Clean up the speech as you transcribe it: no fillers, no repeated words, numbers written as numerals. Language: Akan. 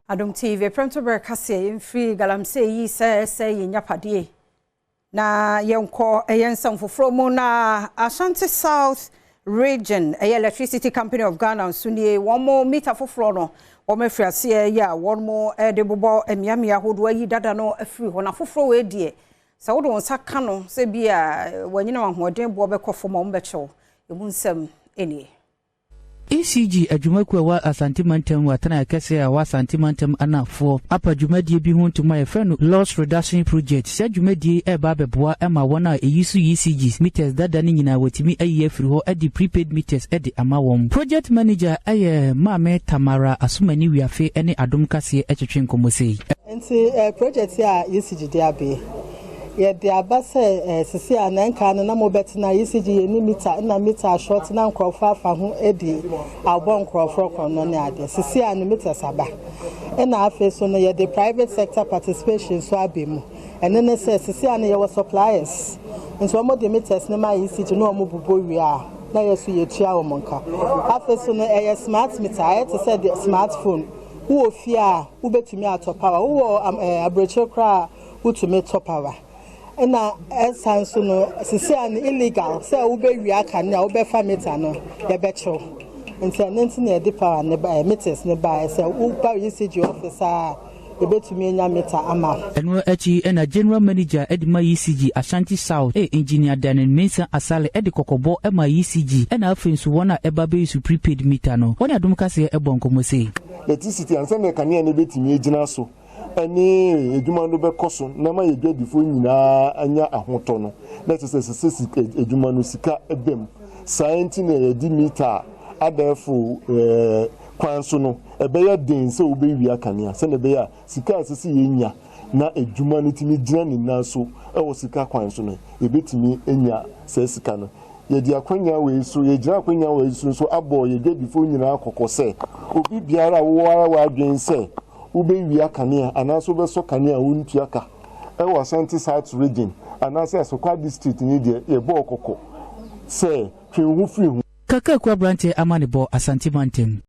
Adom TV prɛmtoberɛ kaseɛ. Yɛmfiri galamsey yi sɛ yɛnyapadeɛ na yɛnkɔ ɛyɛ nsɛm foforɔ mu. Na Ashanti South Region, ɛyɛ Electricity Company of Ghana nso nie, wɔn mo mita foforɔ no wɔn afiri aseɛ yɛ a wɔn mo de bobɔ mmeammea ahodoɔ ayi dada no afiri hɔ. Na foforɔ wɔ deɛ, sɛ wode wɔn nsa ka no sɛ bi a wɔanyina wɔn ahoɔden boɔ bɛkɔ fam a, wɔn bɛkyɛw emu nsɛm nie. ECG adwumakuo a ɛwɔ Asante Mantam wɔ atena kɛseɛ a ɛwɔ Asante Mantam anafoɔ apa dwumadie bi ho ntoma a yɛfrɛ no Loss Reduction Project. Saa dwumadie ɛreba abɛboa ma wɔn a ɛyi so ECG meters dada no nyinaa wɔtumi ayi afiri hɔ de prepaid meters de ama wɔn. Project manager ɛyɛ Maame Tamara Asomani Wiafe ne Adom Kaseɛ ɛtwetwe nkɔmmɔ sei. Nti project a ECG de abɛɛ, yɛde aba sɛ sisi a na nka no na mobɛtena ECG yɛni meter na meter ashort na nkurɔfoɔ afa ho di abɔ nkurɔfoɔ kɔnɔ ne adeɛ. Sisi a no meters aba, ɛna afei so no yɛde private sector participation so aba mu. Ɛno ne sɛ sisi a no yɛwɔ suppliers, nti wɔn de meters ne ma ECG na wɔn bobɔ wie a, na yɛ so yɛtua wɔn nka. Afei so no ɛyɛ smart meter, ayɛ te sɛ de smartphone. Wowɔ fie a, wobɛtumi atɔ power, wowɔ aburokyire koraa, wotumi tɔ power. Ɛna ɛsan so no, sisi a no illegal sɛ wobɛwia kanea, wobɛfa meter no, yɛbɛkyɛw. Nti ɛno nti na yɛde power ne ba, meters ne ba, sɛ woba ECG office a, yɛbɛtumi anya meter ama. Ɛno akyi ɛna general manager ɛde ma ECG Ashanti South, Engineer Daniel Mensah Asale, ɛde kɔkɔbɔ ɛma ECG ɛna afei nso wɔn a ɛba bɛyi so prepaid meter no, wɔne Adom Kaseɛ ɛbɔ nkɔmmɔ sei. Electricity ansa na kanea no bɛtumi agyina so ɛne adwuma no bɛkɔ so na ma yɛ dwadifoɔ nyinaa anya ahotɔ no, na kyerɛ sɛ sɛ adwuma no sika bɛm. Saa nti na yɛde meter a abɛɛfo kwan so no, ɛbɛyɛ den sɛ wobɛwia kanea, sɛnea ɛbɛyɛ a sika a ɛsɛ sɛ yɛnya na adwuma no tumi gyina ne nan so ɛwɔ sika kwan so no, yɛbɛtumi anya saa sika no. Yɛde akonnwa wei so, yɛgyina akonnwa wei so nso abɔ yɛ dwadifoɔ nyinaa kɔkɔ sɛ obi biara a wowɔ ara w'adwene sɛ wobɛwia kanea anaasɛ wobɛsɔ kanea a wontua ka ɛwɔ Ashanti South Region anaasɛ Asokwa District ni deɛ, yɛbɔɔ kɔkɔ sɛ twe wo ho firi ho. Kakaku aberanteɛ ama ne bɔ Asante Mantam.